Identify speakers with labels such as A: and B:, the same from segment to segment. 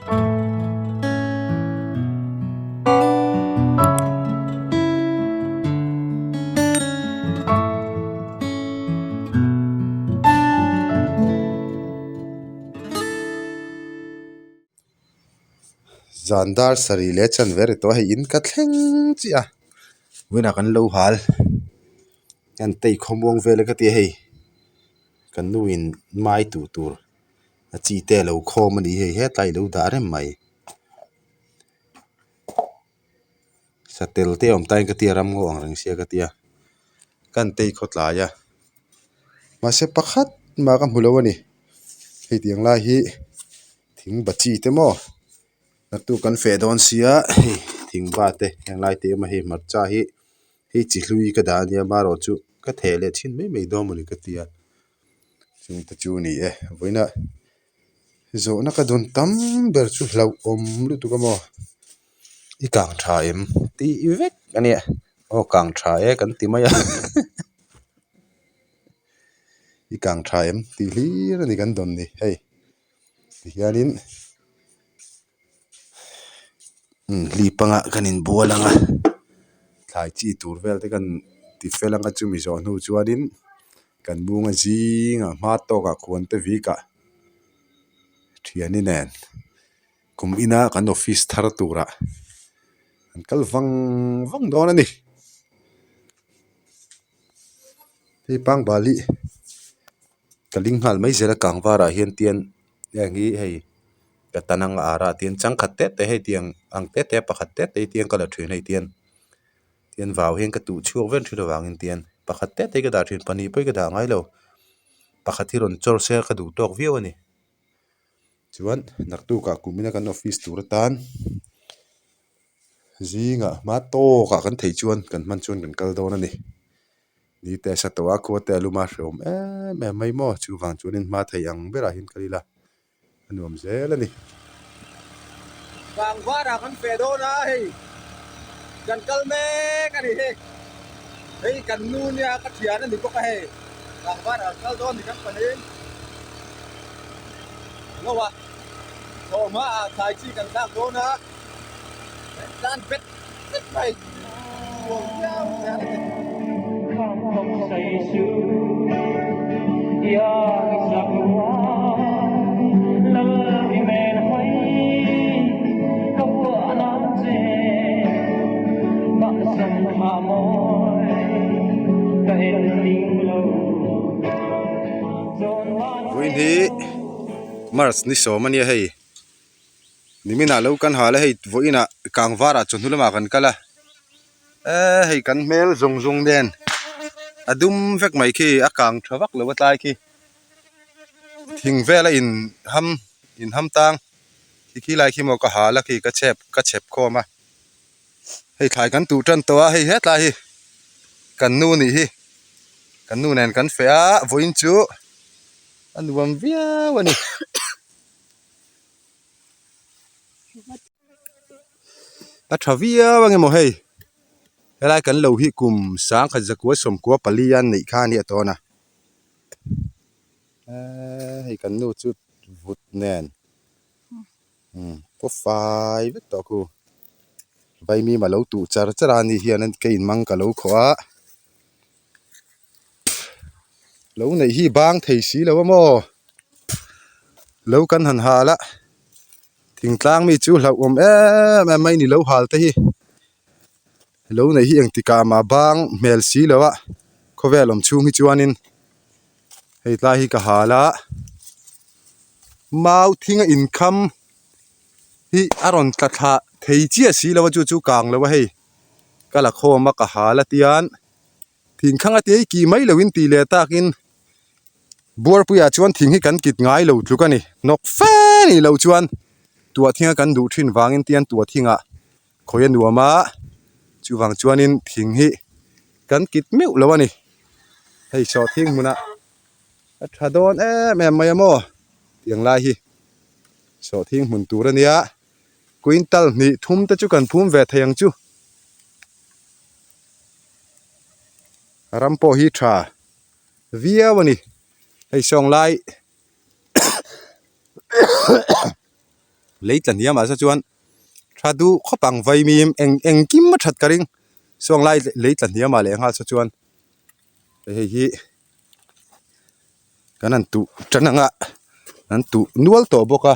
A: Zan dar sarih leh chanve a ri tawh a hei in ka thleng chiah a vawiinah kan lo hal an tei khawmuang vel e ka ti a hei kan nu in mai tuh tur a chi te a lo khawm a ni hei hetlai a lo dah reng mai satel te a awm ta in ka tia ramngaw ang reng sia ka tia ka an tei khaw tlai a mahse pakhat mah ka hmu lo a ni hei tiang lai hi thing ba chi te maw naktuk kan feh dawn sia hei thing ba te heng lai te awm a hei hmarcha hi hei chi hlui ka dah a nia amaherawhchu ka theh leh thin mai mai dawn mawni ka tia chung te chu a ni e vawiinah zawhna ka dawn tam ber chu hlauhawm lutuk a maw i kang tha em tih vek a nia aw kang tha e kan ti mai a i kang tha em tih hlir a ni kan dawn ni hei tihianin hlip anga kan inbual ang a thlai chi tur vel te kan ti fel ang a chumi zawh hnu chuanin kan bunga zingah hma tawkah khuan te vikah thiani nen kum ina kan office thar turah an kal vang vang dawn a ni. Hei pangbal hi ka ling nghal mai zel a kang varah hian tian heng hi hei ka tan ang a arah tian changkhat te te hei tiang ang te te pakhat te te hi tiang ka la thin hei tian tian vau hian ka tuh chhuak vel thin avangin tian pakhat te te hi ka dah thin pahnih pawh hi ka dah ngai lo pakhat hi rawn chawr se ka duh tawk viau a ni chuan naktukah kum ina kan office tur atan zingah hma tawkah kan theih chuan kan hman chuan kan kal dawn a ni. Ni te a sa tawh a khua te a lum a hrehawm em em mai maw chuvang chuanin hma thei ang berah hian kal ila a nuam zel a ni.
B: Vang varah kan feh dawn a hei kan kal mek a ni hei hei kan nu nia ka thian a ni bawk a hei vang varah kan kal dawn ni kan panin lo a thlawh hmaah thlai chi kan thlak dawn a kan tlan bet
A: Vawiin hi March ni sawm a nia hei. Niminah lo kan hal a hei vawiinah kang varah chawhnu lamah kan kal a eee hei kan hmel zawng zawng nen a dum vek mai khi a kang tha vak lo a tlai khi thing vel a in ham in ham tang khi khi lai khi maw ka hal a khi ka chep ka chep khawm a hei thlai kan tuh tan tawh a hei hetlai hi kan nu nih hi kan nu nen kan feh a vawiin chu a nuam viau a ni. A tha viau ang emaw hei helai kan lo hi kum sangkhat zakua sawmkua pali a neih kha a nia tawn a eee hei kan nu chu vut nen umm paw fai vek tawh khu vaimim a lo tuh char char a ani hian ka inmang ka lo khawh a lo neih hi bang thei si lo a maw lo kan han hal a thingtlang mi chu hlauhawm em em mai ni lo hal te hi lo neih hi engtikah mah bang hmel si lo a khawvel awm chhung hi chuanin hei tlai hi ka hal a mau thing a inkham hi a rawn tla thla thei chiah si lo a chu chu kang lo a hei ka la khawm a ka hal a tian. Thing khang a ti ei kih mai loin tih leh takin buarpuiah chuan thing hi kan kit ngai lo tluk a ni. Hnawk fe nih loh chuan tuah thinga kan duh thin vangin tian tuah thingah khawi a nuam a, chuvang chuanin thing hi kan kit meuh lo a ni. Hei sawh thing hmunah a tha dawn em em mai a maw tiang lai hi sawh thing hmun tur a nia quintal hnih thum te chu kan phum ve thei ang chu. Ram pawh hi tha viau a ni hei sawng lai. Lei tla hniam ah saw chuan tha duh khawp ang vaimim eng engkim a that ka ring saw ang lai lei tla hniam ah leh nghal saw chuan hei hi kan han tuh tan ang a an tuh nual tawh bawk a.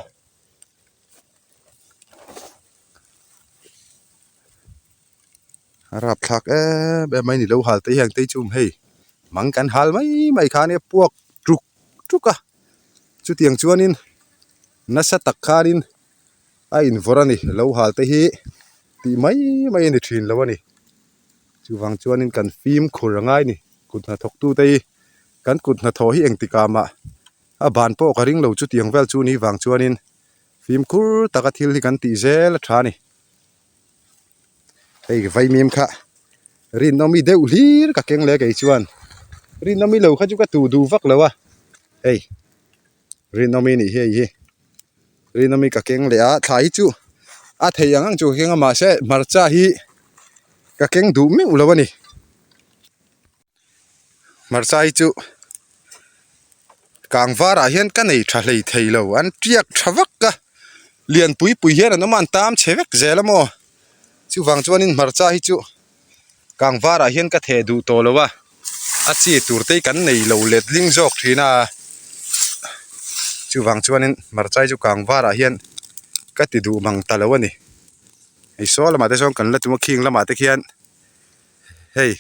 A: A rapthlak em em mai ni lo hal te hian tei chu hei mang kan hal mai mai kha ania puak tuk tuk a chutiang chuanin nasa tak khanin a invawrh a ni lo hal te hi tih mai mai a ni thin lo a ni chuvang chuanin kan fimkhur a ngai a ni kut hnathawk tute hi kan kut hnathawh hi engtikah mah a ban pawh ka ring lo chutiang vel chu ni vang chuanin fimkhur taka thil hi kan tih zel a tha a ni. Hei vaimim kha rinawmi deuh hlir ka keng leh kei chuan rinawmi lo kha chu ka tuh duh vak lo a hei rinawmi nih hi hei hi rinawmi ka keng leh a thla hi chu a thei ang ang chu ka keng a mahse hmarcha hi ka keng duh meuh lo a ni. Hmarcha hi chu kang varah hian ka nei tha hlei thei lo an tiak tha vak a lian pui pui hian an awm a an tam chhe vek zel a maw chuvang chuanin hmarcha hi chu kang varah hian ka theh duh tawh lo a a chi tur te hi kan nei lo letling zawk thin a chuvang chuanin hmarcha hi chu kang varah hian ka ti duh mang ta lo a ni hei saw lamah te sawn kan la tum a khing lamah te khian hei.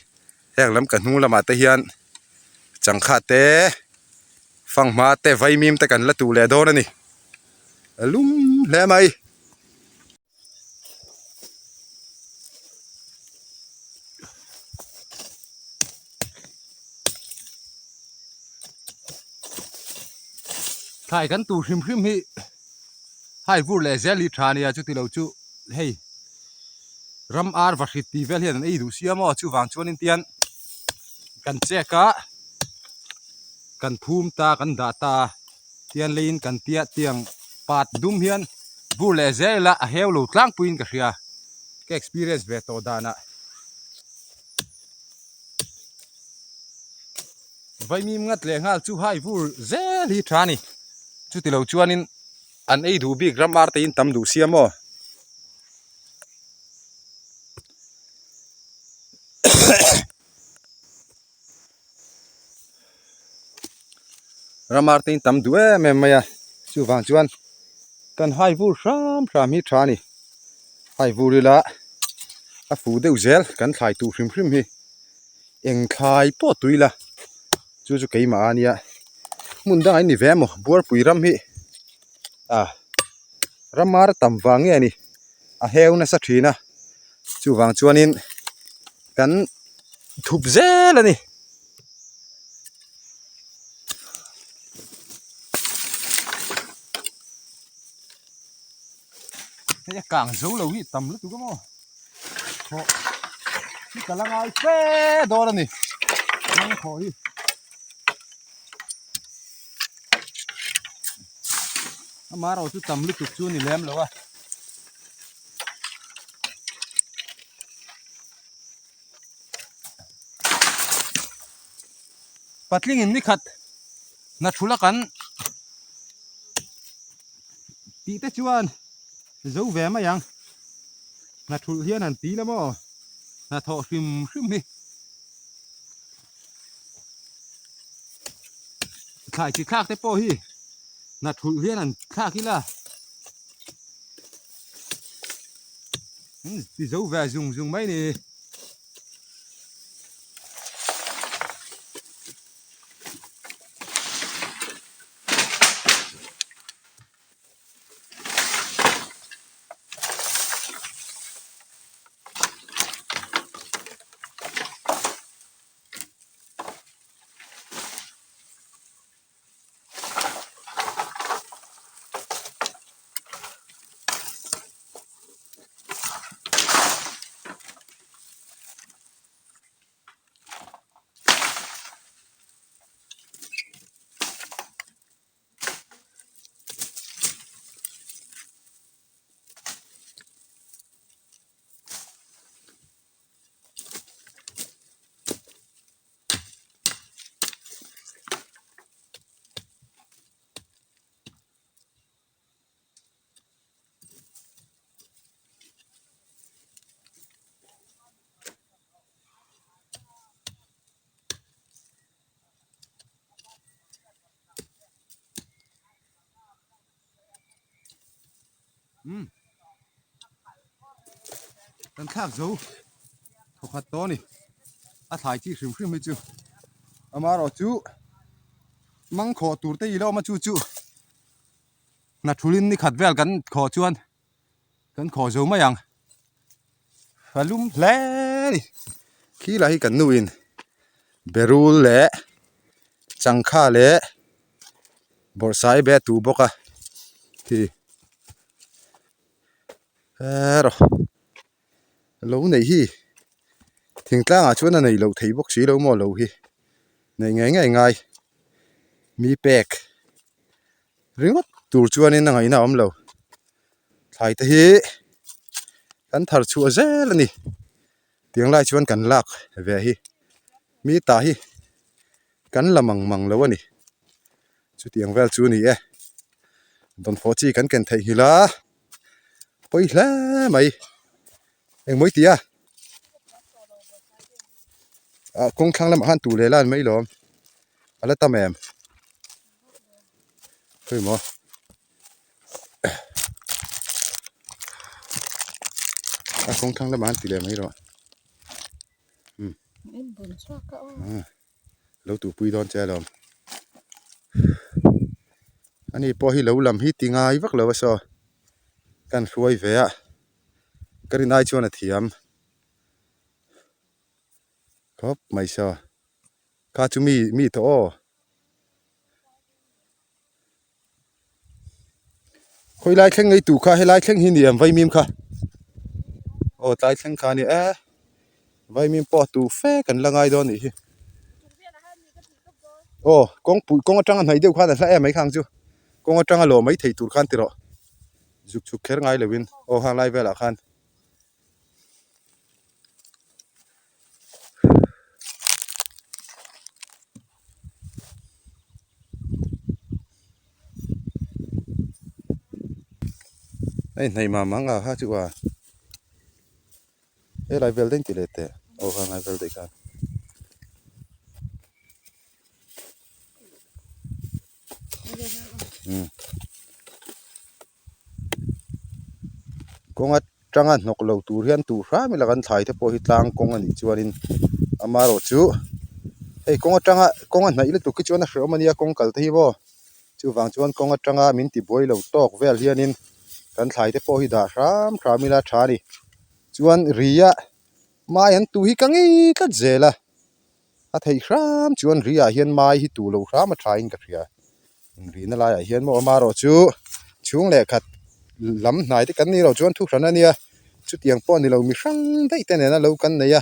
A: Heng lam ka hnung lamah te hian changkha te fanghma te vaimim te kan la tuh leh dawn a ni a lum hle mai. Thlai kan tur hrim hrim hi hai vur leh zel hi tha a nia chuti lo chu hei. Ram ar va hrit tih vel hian an ei duh sia maw chuvang chuanin tian kan check a kan phum ta kan dah ta tian leiin kan tia tiang pat dum hian vur leh zel ila a heu lo tlangpuiin ka hria ka experience ve tawh danah vaimim ngat leh nghal chu hai vur zel hi tha a ni chuti lo chuanin an ei duh bik ram ar te in tam duh sia maw. Ramar te in tam duh em em mai a chuvang chuan kan hai vur hram hram hi tha a ni hai vur ila a fuh deuh zel kan thlai tuh hrim hrim hi eng thlai pawh tui la chu chu keimah a nia hmun dangah in ni ve maw buarpui ram hi a. Ramar tam vang nge ni a heu nasa thin a chuvang chuanin kan thup zel a ni. Hei a kang zo lo hi tam lutuk a maw thawh hi ka la ngai fe dawn a ni mangkhawh hi. Amaherawh chu tam lutuk chu a ni lem lo a. Patling in nikhat hna thul a kan tih te chuan zo ve mai ang. Hna thulh hian han ti la maw hna thawh hrim hrim hi. Thlai chi thlak te pawh hi hna thulh hian an thlak ila ti zo ve zung zung mai ni. Umm kan thlak zo thawkhat tawh a ni a thlai chi hrim hrim hi chu amaherawhchu mang khawh tur te i lo awm a chu chu hna thulin ni khat vel kan khawh chuan kan khawh zo mai ang a lum hle a ni khi lah hi kan nuin berul leh changkha leh bawrhsai be a tuh bawk a khi erawh lo neih hi thingtlangah chuan a neih loh theih bawk si lo maw lo hi neih ngei ngei ngai mi pek ringawt tur chuanin a ngaihna a awm lo thlai te hi kan thar chhuah zel a ni tiang lai chuan kan lak ve hi mi ta hi kan la mang mang lo a ni chutiang vel chu a ni e dawnfawh chi kan ken theih nghilh a pawi hle mai engmaw i ti a ah kawng thlang lamah khan tû leh la an mai lawm a la tam em. Khawimaw a kawng thlang lamah an ti leh mai rawh umm lo tuhpui dawn che alawm ani pawh hi lo lam hi ti ngai vak lo a saw kan hruai ve a ka rin ai chuan a thiam khawp mai saw kha chu mi mi tawh aw. Khawi lai thleng ngei tu kha helai thleng hi ni em vaimim kha aw tlai thleng kha a ni e vaimim pawh a tu fe kan la ngai dawn a nih hi aw kawngpui kawng atanga hnaih deuh khan a hla em mai khang chu kawng atanga lawm mai thei tur khan ti rawh zuk chhuk kher ngai lovin aw hang lai velah khan. Hei hnaih mah mah ang a kha chu a helai vel daih an ti leh teh aw kha ngai vel daih khan. Kawng atanga hnawk lo tur hian tuh hram ila kan thlai te pawh hi tlang kawng a nih chuanin amaherawhchu hei kawng atanga kawng a hnaih lutuk hi chuan a hrehawm a nia kawng kal te hi maw chuvang chuan kawng atanga min ti buai lo tawk vel hianin kan thlai te pawh hi dah hram hram ila tha a ni chuan ri a mai an tuh hi ka ngei tlat zel a. A theih hram chuan ri ah hian mai hi tu lo hram a tha in ka hria rihna laiah hian maw amaherawhchu chhung leh khat lam hnai te kan ni lo chuan thu hran a nia chutiang pawh a ni lo mi hrang daih te nena lo kan nei a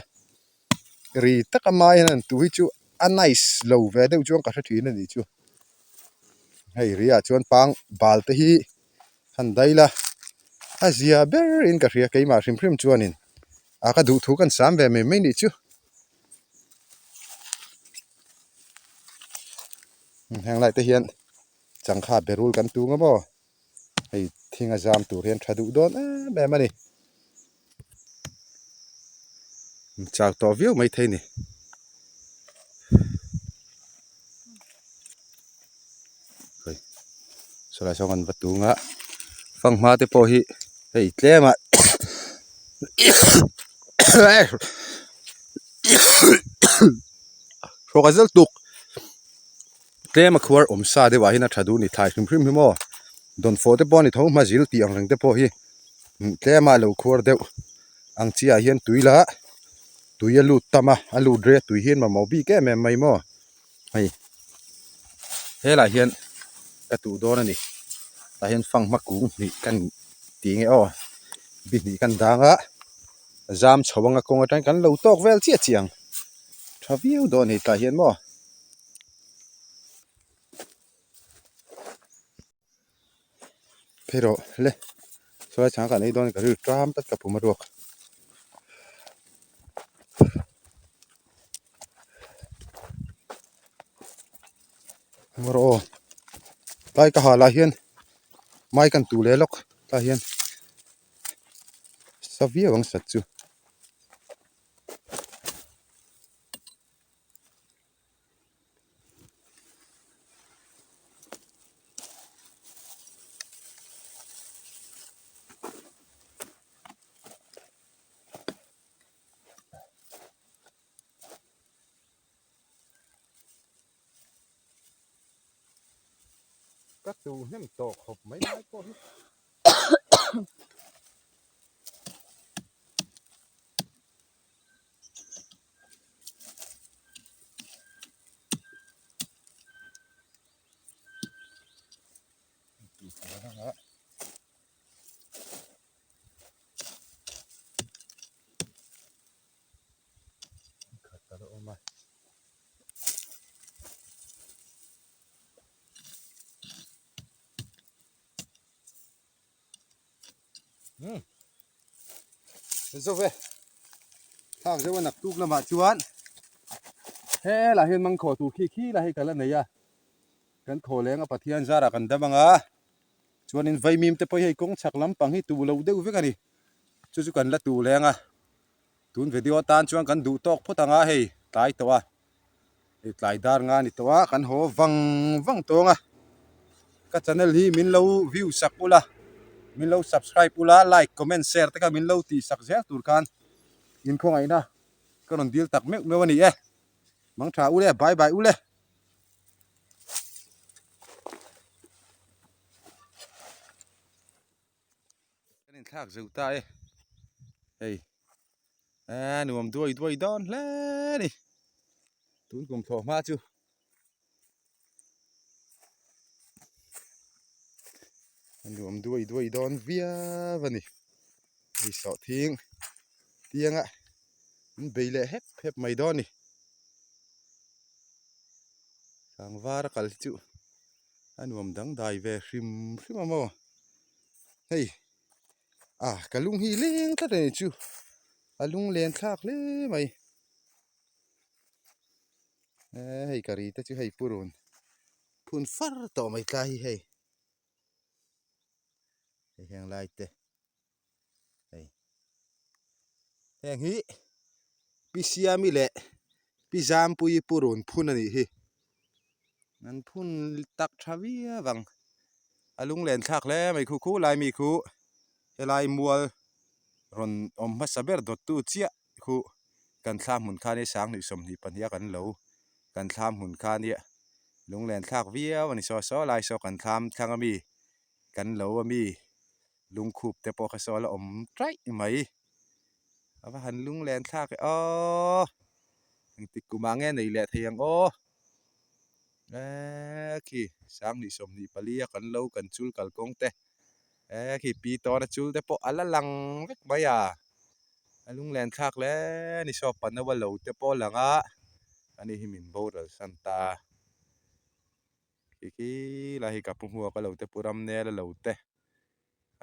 A: ri taka mai hian an tu hi chu a nice lo ve deuh chuan ka hre thin a nih chu hei ri ah chuan pang bal te hi han dail a a zia ber in ka hria keimah hrim hrim chuanin a ka duh thu kan sam ve mai mai nih chu. Heng lai te hian changkha berul kan tung a maw hei thing a zam tur hian tha duh dawn em em a ni chau tawh viau mai thei a ni. Sawlai sawn kan va tung a fanghma te pawh hi hei tlem ah hrawk a zel tuk tlem a khuar awm sa deuh ah hian a tha duh a ni thlai hrim hrim hi maw dawnfawh te pawh a ni tho hma zil tih ang reng te pawh hi tlem a lo khuar deuh ang chi ah hian tui lah tui a lut tam a a lut rei a tui hian mamawh bik em em mai maw. Hei helaiah hian ka tuh dawn a ni tah hian fanghma kung hnih kan tih nge aw bi hnih kan dang a zam chho anga kawng atang kan lo tawk vel chiah chiah ang tha viau dawn a ni tah hian maw. Phei rawh le sawi chhang kan ei dawn ka rilru ṭam tlat ka pum a ruak. Rawh aw tlai ka hal ah hian mai kan tu leh lawk tah hian sa viau ang sat chu. Ka tu hnem tawh khawp mai lai pawh hi. Khat a la awm a. Hmm. Zo ve. Thak zeuh a naktuk lamah chuan helaiah hian mangkhawh tur khi khi lai hi ka la nei a. Kan thaw leng a Pathian zarah kan dam ang a. Chuanin vaimim te pawh hi hei kawng chhak lampang hi tu lo deuh vek a ni. Chu chu kan la tu leng a. Tun video atan chuan kan duh tawk phawt ang a hei tlai tawh a. Hei tlai dar nga ni tawh a kan haw vang vang tawng a. Ka channel hi min lo view sak ula min lo subscribe ula like comment share te kha min lo tih sak zel tur khan inkhawngaihna ka rawn dil tak meuh meuh a ni e. Mang tha ule bye bye ule. Kan inthlak zo ta e hei a nuam duai duai dawn hle a ni tun kum thlawh hma chu a nuam duai duai dawn viau a ni hei sawhthing tianga an bei leh hep hep mai dawn a ni tlangvar a kal hi chu a nuam dangdai ve hrim hrim a maw hei ah ka lung hi leng tlat a ni chu a lung len thlak hle mai eh hei ka ri te chu hei purun phun far tawh mai tlai hi hei hei heng lai te. Hei heng hi Pi Siami leh Pi Zampuii purun phun a nih hi an phun tak tha viau ang a lunglen thlak hle mai khu khu lai mi khu helai mual rawn awm hmasa ber dawttu chiah khu kan thla hmun kha nia 2022 a kan lo kan thlam hmun kha nia lunglen thlak viau a ni saw saw lai saw kan thlam thlang ami kan lo ami. Lungkhup te pawh kha saw a la awm taih mai. A va han lung len thlak e aw. Engtik kumah nge nei leh thei ang aw. Eee khi 2024 a kan lo kan chul kalkawng te. Eee khi pi tawna chul te pawh a la lang vek mai a. A lung len thlak hle a ni saw pano a lo te pawh a lang a. Ani hi min boral san ta. Khi khi lai hi ka pu hmuak a lo te pu ram nel a lo te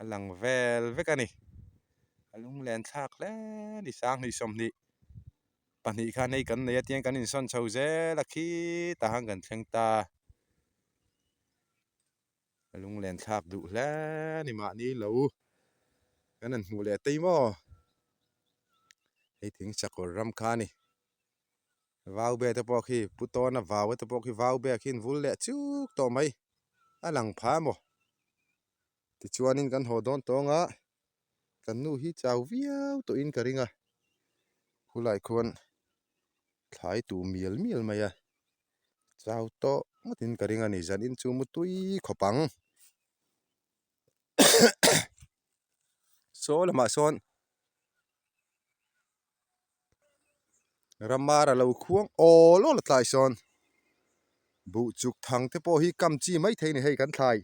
A: a lang vel vek a ni a lunglen thlak hle a ni 2022 khan hei kan nei a tiang kan insawn chho zel a khitah khan kan thleng ta a lunglen thlak duh hle a ni mahni lo kan han hmuh leh tei maw hei thing sakawr ram kha a ni. Vau be te pawh khi pu tawna vau te pawh khi vau be khi an vul leh chuk tawh mai a lang pha maw tichuanin kan haw dawn tawng a kan nu hi chau viau tawhin ka ring a khulai khuan thlai tu mial mial mai a chau tawh ngawtin ka ring a ni zanin chu mutui khawp ang saw lamah sawn. Ramar a lo khuang awl awl a tlai sawn buh chuk thang te pawh hi kam chi mai thei a ni hei kan thlai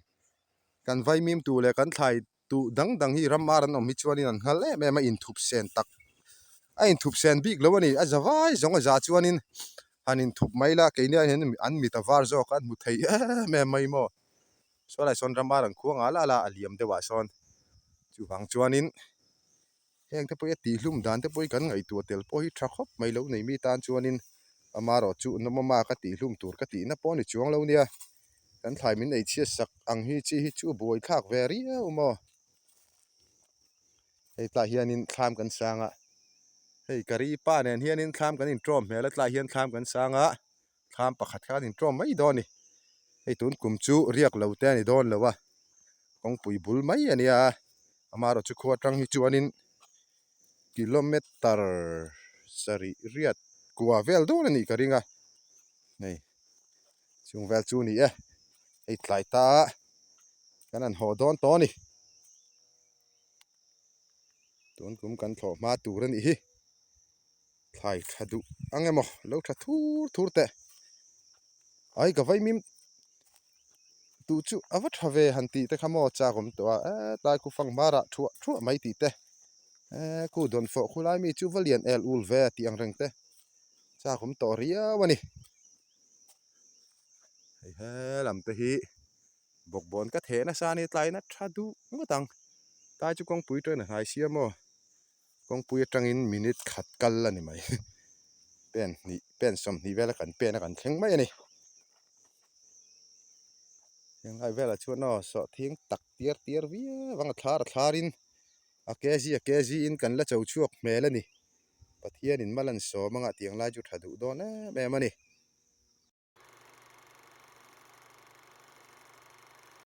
A: kan vaimim tur leh kan thlai duh dang dang hi ramar an awm hi chuanin an nghal em em a inthup sen tak a inthup sen bik lo a ni a za vai zawng a za chuanin han inthup mai la keini ah hian an mit a var zawk a an hmu thei em em mai maw saw lai sawn ramar an khuang al al a a liam deuh ah sawn chuvang chuanin. Heng te pawh hi a tihhlum dan te pawh hi kan ngaihtuah tel pawh hi tha khawp mai lo nei mi tan chuanin amarawh chu nawmawma ka tihhlum tur ka tihna pawh a ni chuang lo nia. Kan thlai min ei chhiat sak ang hi chi hi chu buai thlak ve riau maw. Hei tlai hianin thlam kan sang a, hei ka ri pa nen hianin thlam kan intawm hmel a tlai hian thlam kan sang a, thlam pakhat kha kan intawm mai dawn a ni. Hei tun kum chu riak lo te a ni dawn lo a, kawngpui bul mai a nia amaherawh chu khua atang hi chuanin kilometer sarih riat kua vel dawn a nih ka ring a, hei chung vel chu a ni e, hei tlai ta. Kan han haw dawn tawh a ni. Tun kum kan thlawh hma tur a nih hi. Thlai tha duh ang emaw lo tha thur thur teh. Ai ka vaimim duh chu a va tha ve han tih te kha maw chak awm tawh a eh tlai khu fang hmarah thuah thuah mai tih te eh khu dawnfawh khulai mi chu va lian el ul ve tih ang reng te chak awm tawh riau a ni. Hei he lam te hi bawkbawn ka theh nasa a ni tlaina tha duh ngawt ang tlai chu kawngpui tawhin a hnai sia maw kawngpui atangin minute khat kal a ni mai pen hnih pen 20 vela kan pen a kan thleng mai a ni henglai velah chuan aw sawhthing tak tiar tiar viau ang a thlar a thlarin a kg a kg in kan la cho chhuak hmel a ni Pathianin mal an sawm anga tiang lai chu tha duh dawn em em a ni.